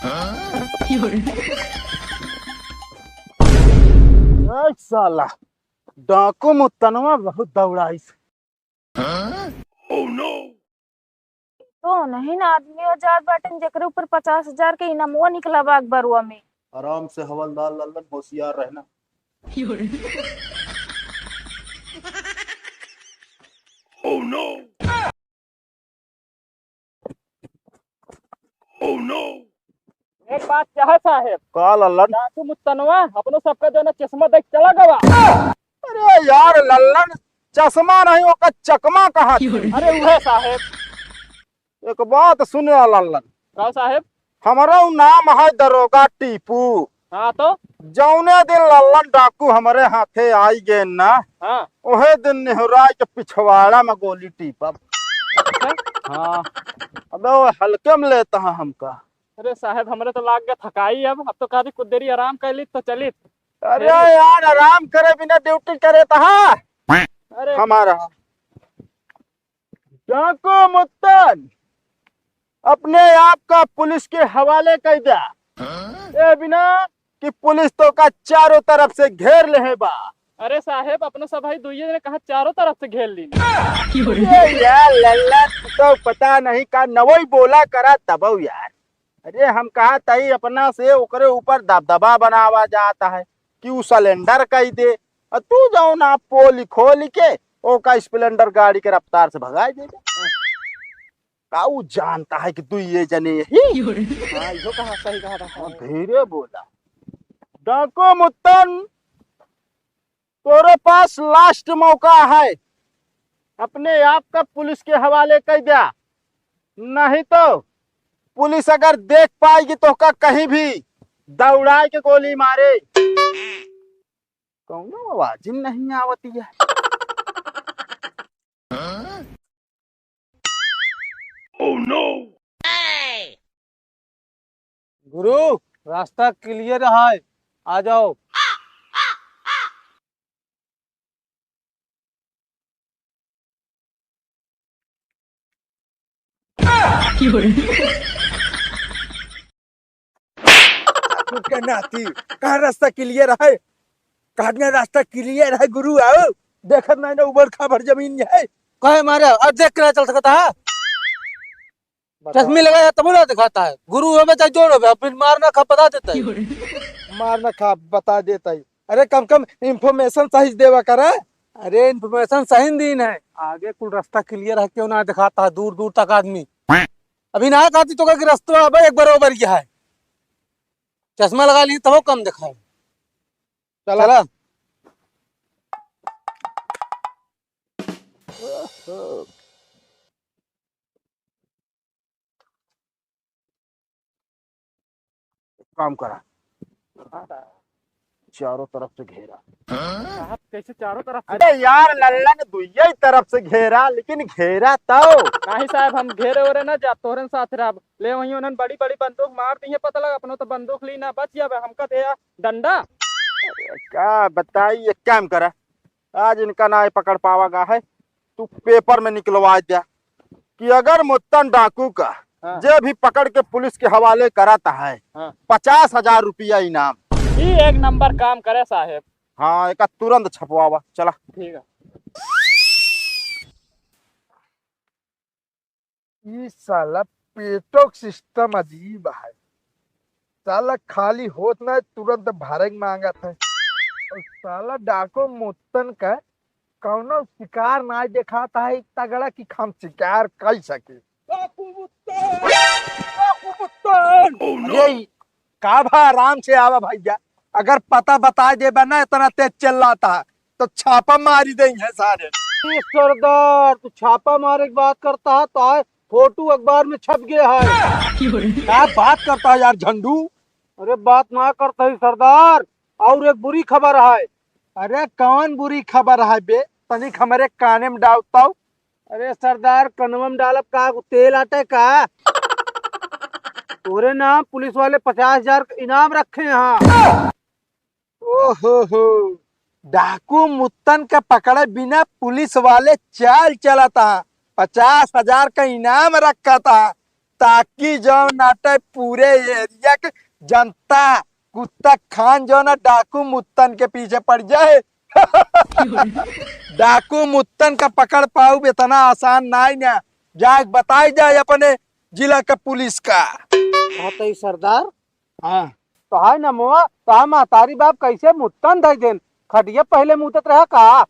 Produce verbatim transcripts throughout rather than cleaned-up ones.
ए साला, डाकू मुत्तनवा बहुत दौड़ाइस। तो नहीं ना आदमी हो जात बाटेन, जेकरे ऊपर पचास हजार के इनामवा निकला बा अखबारवा में। आराम से हवलदार लल्लन, होशियार रहना। एक बात क्या है साहेब? का लल्लन? डाकू मुत्तनवा अपनो सबका जो है ना चश्मा देख चला गवा। अरे यार लल्लन, चश्मा नहीं, ओका चकमा कहा थे। अरे उहे साहेब। एक बात सुन लल्लन। का साहेब? हमरो नाम है दरोगा टीपू। हाँ तो? जौने दिन लल्लन डाकू हमरे हाथे आई गए ना, हाँ। ओहे दिन निहुराई के पिछवाड़ा में गोली टीपब। अच्छा? हाँ। अबे वो हल्के में लेता है हमका। अरे साहेब, हमरे तो लाग गए थकाई अब, अब तो कहा थी कुछ देरी आराम कर ली तो चली। अरे यार, आराम करे बिना ड्यूटी करे तहा अरे हमारा। डाकू मुत्तन, अपने आप का पुलिस के हवाले कर द्या। ए बिना कि पुलिस तोका चारों तरफ से घेर लेहे बा। अरे साहेब, अपना सब भाई दुइये जने कहा चारों तरफ से घेर ली। ए यार लल्ला, तू तो पता नहीं का नवई बोला करा तबऊ यार। अरे हम कहा तई अपना से ओकरे ऊपर दबदबा बनावा जाता है कि उ सिलेंडर कई दे, और तू जाओ ना पोल खोल के ओका स्प्लेंडर गाड़ी के रफ्तार से भगाई दे। का उ जानता है कि तू ये जने यही? हाँ, इहो कहा, सही कहा था। हाँ, धीरे बोला। डाकू मुत्तन, तोरे पास लास्ट मौका है, अपने आप का पुलिस के हवाले कर द्या, नहीं तो पुलिस अगर देख पाएगी तो का कहीं भी दौड़ाए के गोली मारे। कौनो आवाज ही नहीं आवती है। गुरु, रास्ता क्लियर है, आ जाओ। के नाती, कहाँ रास्ता क्लियर है? कहाँ रास्ता क्लियर है गुरु? आओ, देखत नहीं ना, उबड़ खाबड़ जमीन है। कहे मारे, और देख के ना चल सकता है? बताओ। चश्मी लगाया तब ना दिखाता है। गुरु होबे चाहे जोर होबे, फिर मार ना खा बता देता है। मार ना खा बता देता है। अरे कम कम इन्फॉर्मेशन सही देवा करा। अरे इन्फॉर्मेशन सही दीन है, आगे कुल रास्ता क्लियर है, क्यों ना दिखाता है दूर दूर तक आदमी। अभी ना कहती तो का कि रास्ता अब एक बरोबर यह है, चश्मा लगा ली तब कम दिखाए। चला। चला। काम करा। हाँ साहब। चारों तरफ से घेरा। साहब, कैसे चारों तरफ से? अरे यार, लल्लन दुइये तरफ से घेरा, लेकिन घेरा तो। नहीं साहब, हम घेरे ओरे ना जा, तोहरे साथ रहब। ले वहीं उन्हन बड़ी बड़ी बंदूक मार दी है, पता लगा, अपनो तो बंदूक ली ना बच जाबे, हमका दे आ डंडा। अरे का बताई, एक काम करा, आज इनका ना पकड़ पावा गा है, तू पेपर में निकलवा द्या कि अगर मुत्तन डाकू का हाँ। जे भी पकड़ के पुलिस के हवाले कराता है, हाँ। पचास हजार रुपया इनाम। ई एक नंबर काम करे साहेब। हाँ, एका तुरंत छपवावा, चला। ठीक है। ई साला पेटो के सिस्टम अजीब है। साला खाली होत ना, तुरंत भरे के मांगत है। और साला डाको मुत्तन का कौनो शिकार ना देखात है तगड़ा कि हम शिकार कर सके। डाकू मुत्तन! डाकू मुत्तन! अरे, ई का भा, आराम से आवा भैया। अगर पता बता देबा ना, इतना तेज चिल्लाता है, तो छापा मारी देंगे सारे। ए सरदार, तू छापा मारे की बात करता है, तो आए फोटो अखबार में छप गया है। का बात करता है यार झंडू? अरे बात ना करता ही सरदार, और एक बुरी खबर है। अरे कौन बुरी खबर है बे? तनिक हमरे काने में डालता हूँ। अरे सरदार, कनवा में डालब का, तेल आटे का? तोरे नाम पुलिस वाले पचास हजार का इनाम रखे हैं। ओहो हो, डाकू मुत्तन के पकड़े बिना पुलिस वाले चाल चलता, पचास हजार का इनाम रखा था, ताकि जौन आटे पूरे एरिया के जनता कुत्ता खान जौन है डाकू मुत्तन के पीछे पड़ जाए। डाकू मुत्तन का पकड़ पाउब इतना आसान नाई ना। जाए बताई जाए अपने जिला के पुलिस का। हाँ तो ई सरदार, हाँ। तो हाय ना मोआ, तो हम महतारी बाप कैसे मुत्तन धई देन? खटिया पहले मुतत रहा का?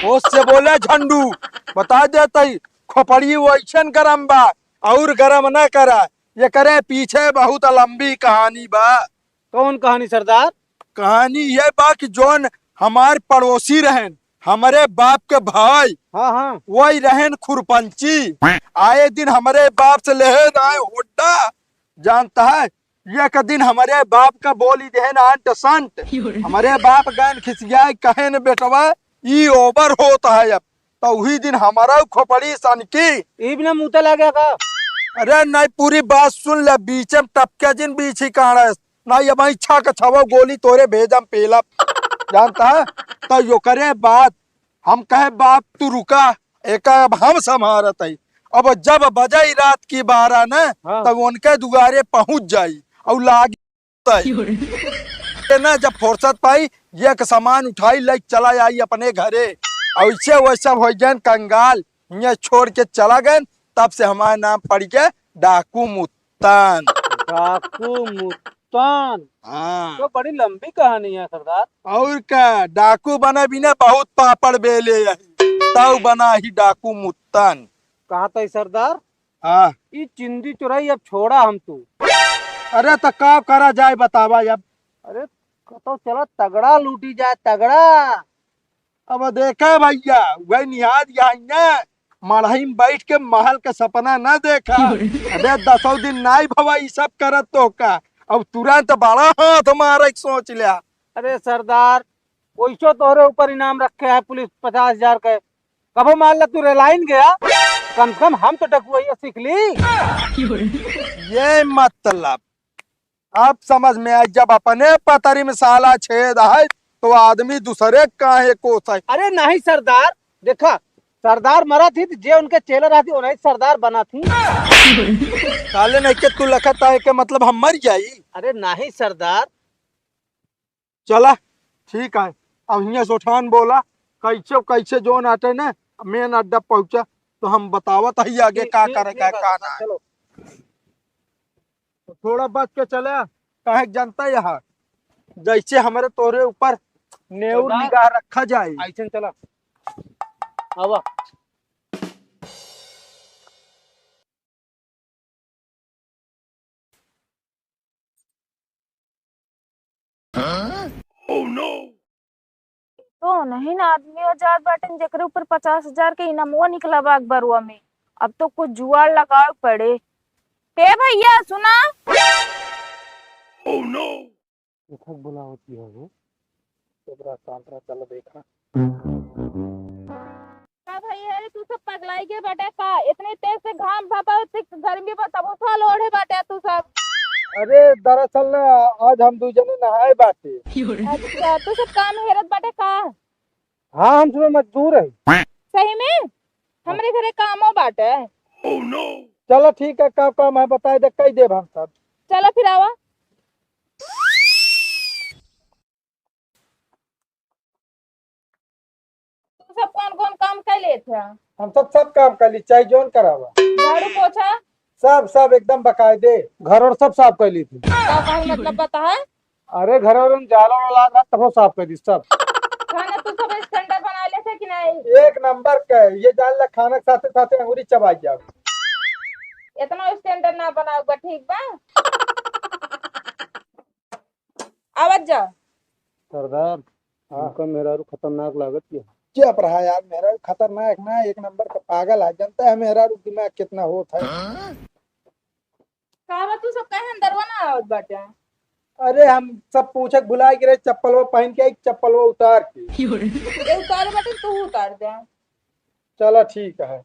होश से बोले झंडू, बता देतई, खोपड़ी वैसन गरम बा, और गरम न करा। एकरे पीछे बहुत लंबी कहानी बा। कौन कहानी सरदार? कहानी ये बा कि जौन हमार पड़ोसी रहेन, हमरे बाप के भाई, हाँ, हाँ। वही रहेन खुरपंची। आए दिन हमरे बाप से लेहे आए होड्डा, जानता है, एक दिन हमरे बाप का बोली देहेन अंट संट। हमरे बाप गैन खिसियाए कहेन, "बेटवा, ई over होत है अब।" तो वही दिन हमारा खोपड़ी सनकी। ई बिना मुँह लगे का? अरे नहीं, पूरी बात सुन ले, बीच में टपके जिन बीछी काढ़स। नहीं, अब इच्छा के छवा गोली तोरे भेजम पेलब। जानता है? तो यो करे बात, हम कहे, "बाप तू रुका, एका अब हम संभारत हई।" अब जब बजाई रात की बारह न, हाँ। तब उनके दुआरे पहुँच जाई और लागी तई। के ना जब फुर्सत पाई, एक सामान उठाई, लई चला आई अपने घरे। ऐसे वैसा हो गए कंगाल, ये छोड़ के चला गए, तब से हमारे नाम पड़ गया डाकू मुत्तन। डाकू मुत्तन। हाँ। तो बड़ी लंबी कहानी है सरदार। और का, डाकू बने बिना बहुत पापड़ बेले यही, तब बना ही डाकू मुत्तन। कहा था सरदार? हाँ। ई चिंदी चुराई अब छोड़ा हम तू। अरे तो का करा जाए बतावा अब। अरे कतो चला तगड़ा लूटी जाए, तगड़ा। अब देखा भैया, वही निहाद यहाँ है, मड़ही में बैठ के महल का सपना न देखा। अबे दसों दिन नाई भवा ई सब करत तो का, अब तुरंत बड़ा हाथ मारे के सोच लिया। अरे सरदार, वैसो तोहरे ऊपर इनाम रखे है पुलिस पचास हजार के। कबो मान ला तू रेलाइन गया, कम से कम हम तो डकुआ सीख ली। ये मतलब अब समझ में आई, जब अपने पतरी में साला छेद है तो आदमी दूसरे काहे कोस है? अरे नहीं सरदार, देखा सरदार मरा थी तो जे उनके चेला रहती उन्हें सरदार बना थी। साले नहीं के तू लखत है के मतलब हम मर जाई? अरे नहीं सरदार। चला ठीक है, अब हियाँ से उठान बोला, कैसे कैसे जोन आटे ने मेन अड्डा पहुँचा तो हम बतावत ही आगे ठीक, का ठीक, करे ठीक का, है, का ना। चलो। तो थोड़ा बच के चले, काहे के जनता यहाँ जैसे हमरे तोरे ऊपर नेउर चला। निगाह रखा जाए। ऐसे चला। आवा। तो नहीं ना आदमी हो जात बाटे जेकरे ऊपर पचास हजार के इनामवा निकला बा अखबारवा में। अब तो कुछ जुआड़ लगावे पड़े। हे भैया सुना। देखक बुलावत ही हो, ओकरा सांतरा चल देखा। का भैया रे, तू सब पगलाई गए बाटे का? इतने तेज से घाम भपा, गर्मी पर तबो थोल ओढ़े बाटे तू सब। अरे दरअसल ना, आज हम दू जने नहाए बाटे। अच्छा, तू सब काम हेरत बाटे का? हाँ, हम सुबह मजदूर है। सही में? हमरे घरे कामो बाटे। चलो ठीक है, का काम है बताए दे, कई देब हम सब। चलो फिर आवा। तू सब कौन कौन काम कर लेत है? हम सब, सब काम कर ली, चाहे जौन करावा। झाड़ू पोछा? सब, सब एकदम बकायदे। घर और सब साफ कर ली थी। का कहल मतलब बता है? अरे घर और में जाला वाला लाग रहा, तबो साफ कर दी सब। खाना तू सब standard बना लेते कि नहीं? एक नंबर के, ये जान ला खाना के साथे साथे अंगूरी चबाई जाओ। इतना standard ना बनाओ बा, ठीक बा? आवत जा। सरदार, हाँ। हमका मेहरारू खतरनाक लागत है। चुप रहा यार, मेहरारू खतरनाक ना, एक नंबर का पागल है। जनता है मेहरारू दिमाग कितना होत है। का बा, तू सब काहे अंदरवा ना आवत बाटे? अरे हम सब पूछक भुलाए गिरे, चप्पलवा पहन के आई, चप्पलवा उतार के। ये उतारे बाटे, तू उतार दे। चला ठीक है।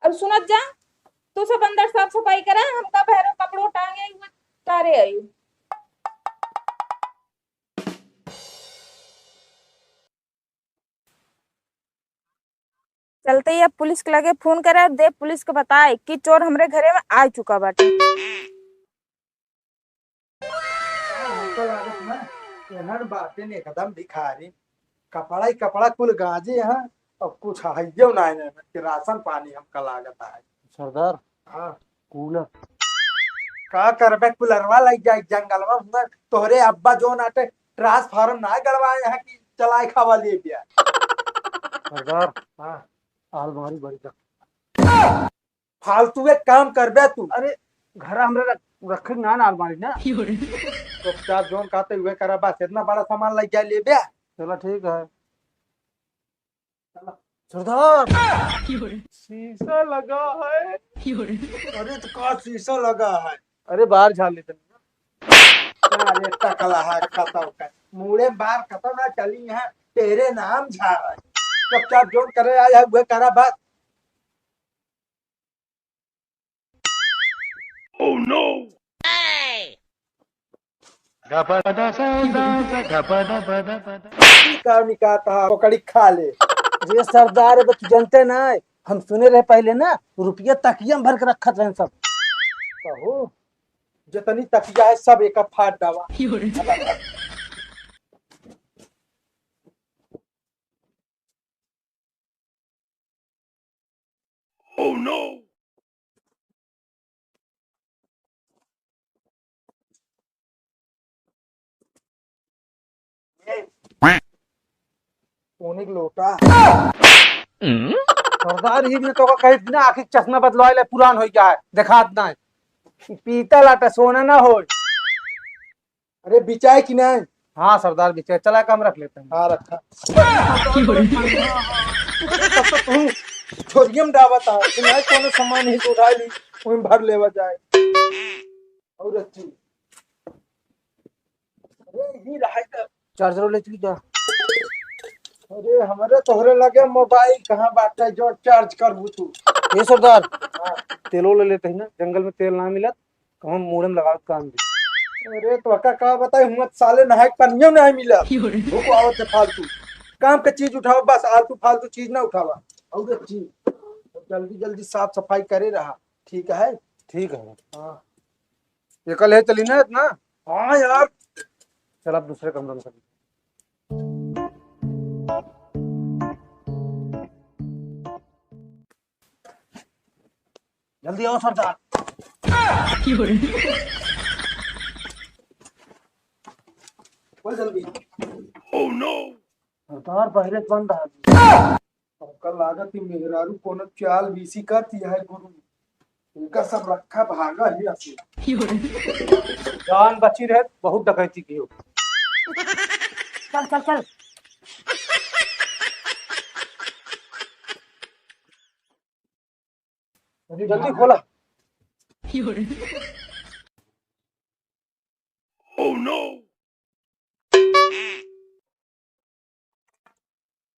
अब सुनत जा, तू सब अंदर साफ सफाई करा, हमका बहरे कपड़ो टांगे, उतारे आई। चलते ही अब पुलिस के लगे फोन करे और देव पुलिस के बताए कि चोर हमरे घरे में आ चुका बाटे। हमको लागत ना, एहन बाटे ने एकदम भिखारी, कपड़ा ही कपड़ा कुल गांजे हैं, और कुछ हइयो ना है कि राशन पानी हमका लागत है। सरदार, हाँ। कूलर। का करबे, कूलरवा लग जाए जंगलवा में, तोहरे अब्बा जोन आटे ट्रांसफार्मर ना गड़वाए हैं कि चलाए खावा ले गया। सरदार, हाँ। अलमारी बड़ी का। फालतू एक काम करबे तू। अरे, घर हमरा रख-, रखे ना, ना अलमारी ना। तो चार जोन कहते हुए करा, बस इतना बड़ा सामान लग जाए ले बे। चला ठीक है। सरदार, शीशा लगा है। अरे तो का शीशा लगा है? अरे बाहर झाड़ लेते हैं। अरे टकला है, खतम कर। मूड़े बार खतम ना चली यहाँ, तेरे नाम झाड़ है। जब चार जोन करे आए है, वह करा बात। Oh no! का निकाता है, पकड़ी खा ले। रे सरदार, अब तू जानते ना है, हम सुने रहे पहले ना, रुपया तकिया में भर के रखत रहे सब। कहो, जितनी तकिया है सब एक फाड़ डावा। Oh no! पानी के लोटा। सरदार, ई में तो का कही ना, आँखी के चश्मा बदलवाए ले, पुरान हो गया है, देखात ना है। पीतल आटा, सोना ना होय। अरे, बिचाए कि नहीं? हाँ सरदार, बिचाए। चला, काम रख लेते हैं। हाँ, रखा। तब तो तू झोरियम डाबत है, तू नहीं कोनो सामान ही उठा ली, वहीं भर लेवा जाए। और अच्छी। अरे, ही रहा इधर। चार्जर ले चली जा। अरे, हमरे तोहरे लगे मोबाइल कहाँ बाटे जो चार्ज करबू तू? ए सरदार, हाँ। तेलो ले लेते हैं ना, जंगल में तेल ना मिलत, कहूँ मूड़े में लगावत काम दे। अरे, तो का, का बताई, हुआ साले नहाए के पनियो नहीं मिला। क्यों रे? रुको, आवत है फालतू। काम के चीज उठावा बस, आलतू फालतू चीज ना उठावा। और एक चीज, जल्दी जल्दी साफ सफाई करे रहा, ठीक है? ठीक है। हाँ। एकल है चली ना इतना? हाँ यार। चल, अब दूसरे कमरे में चल। जल्दी आओ सरदार। बोल जल्दी। Oh no! सरदार, पहले बंद है। हमका लागत कि मेहरारू कोनो चाल बीसी करती है गुरु। इनका सब रखा भागा ही आके। जान बची रहे, बहुत डकैती की हो। चल, चल, चल। अरे जल्दी खोला। Oh no!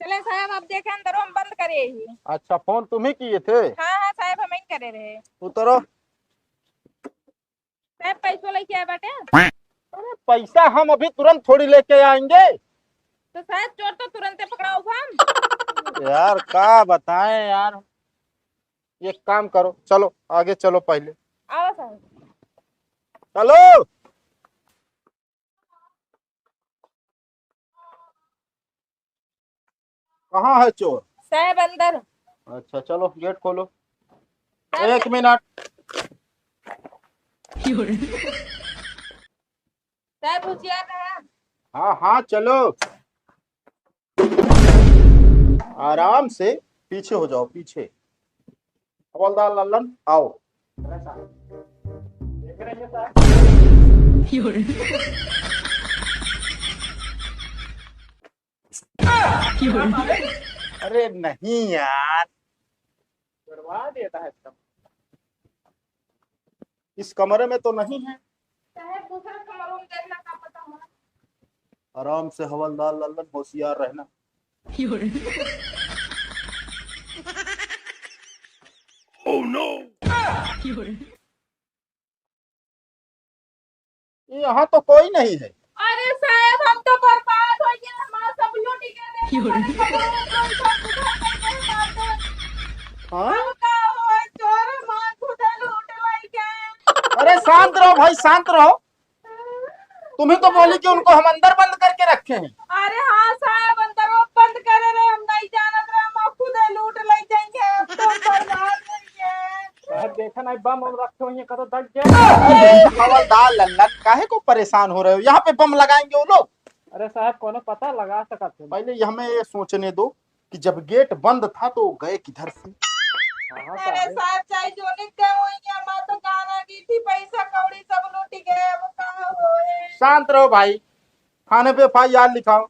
चले साहब, आप देखे अंदरो हम बंद करे ही। अच्छा, फोन तुम ही किए थे? हाँ, हाँ साहब, हम ही करे रहे। उतरो। साहब, पैसो लेके आए बाटे? अरे, पैसा हम अभी तुरंत थोड़ी लेके आएंगे। तो साहब, चोर तो तुरंते पकड़ाओ हम। यार, का बताएं यार, एक काम करो, चलो आगे चलो पहले। आओ साहब। चलो। कहाँ है चोर? साहब, अंदर। अच्छा, चलो गेट खोलो। साहब, एक मिनट। साहब, होशियार रहा। हाँ, हाँ, चलो। आराम से पीछे हो जाओ, पीछे। हवलदार लल्लन, आओ। अरे नहीं यार, गड़बड़ा देता है एकदम। इस कमरे में तो नहीं है। साहब, दूसरे कमरों में देखना, का पता हो। आराम से हवलदार लल्लन, होशियार रहना। Oh no! यहाँ तो कोई नहीं है। अरे साहब, हम तो बर्बाद हो गए, हमारा सब लूट गए। देखो, सारे कपड़े उपड़े उठा, उठा करके मार दे। हाँ? हम का होए, चोर हमार खुदे लूट लइके। अरे शांत रहो भाई, शांत रहो। तुम ही तो बोली कि उनको हम अंदर बंद करके रखे हैं। अरे हाँ साहब, अंदर वो बंद करे रहे, हम नहीं जानत रहे, हम खुदे लूट ले जाएंगे, हम तो बर्बाद हो गए। साहब, देखा नहीं, बम हम रखे हुए हैं, कतो दग गए। अरे हवलदार लल्लन, काहे को परेशान हो रहे हो? यहाँ पे बम लगाएंगे वो लोग। अरे साहब, कोनो पता लगा सकत है? पहले ये हमें ये सोचने दो कि जब गेट बंद था तो गए किधर से? हाँ, अरे साहब। साहब, चाहे जोने गए हो, यहाँ माँ तो गाना की थी, पैसा कौड़ी सब लूट गए, अब कहाँ होए? शांत रहो भाई, थाने पे एफ आई आर लिखाओ।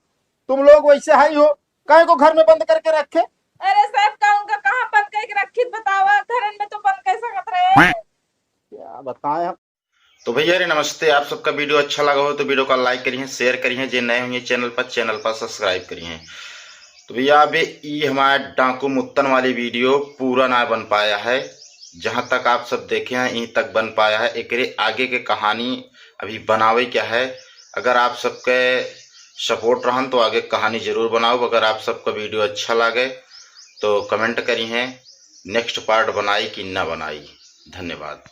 तुम लोग वैसे ही हो, काहे को घर में बंद करके रखे? अरे साहब, का उनका कहाँ बंद करके रखी, बतावा, घरन में तो बंद कर सकत रहे। क्या बताएं हम। तो भैया रे नमस्ते, आप सबका वीडियो अच्छा लगा हो तो वीडियो का लाइक करिए, शेयर करिए, जे नए होंगे चैनल पर, चैनल पर सब्सक्राइब करिए। तो भैया, अबे ई हमारे डाकू मुत्तन वाली वीडियो पूरा ना बन पाया है। जहाँ तक आप सब देखे हैं, यहीं तक बन पाया है। एकरे आगे के कहानी अभी बनावे क्या है। अगर आप सबके सपोर्ट रहन तो आगे कहानी जरूर बनाओ। अगर आप सबका वीडियो अच्छा लगे तो कमेंट करिए, नेक्स्ट पार्ट बनाई कि ना बनाई। धन्यवाद।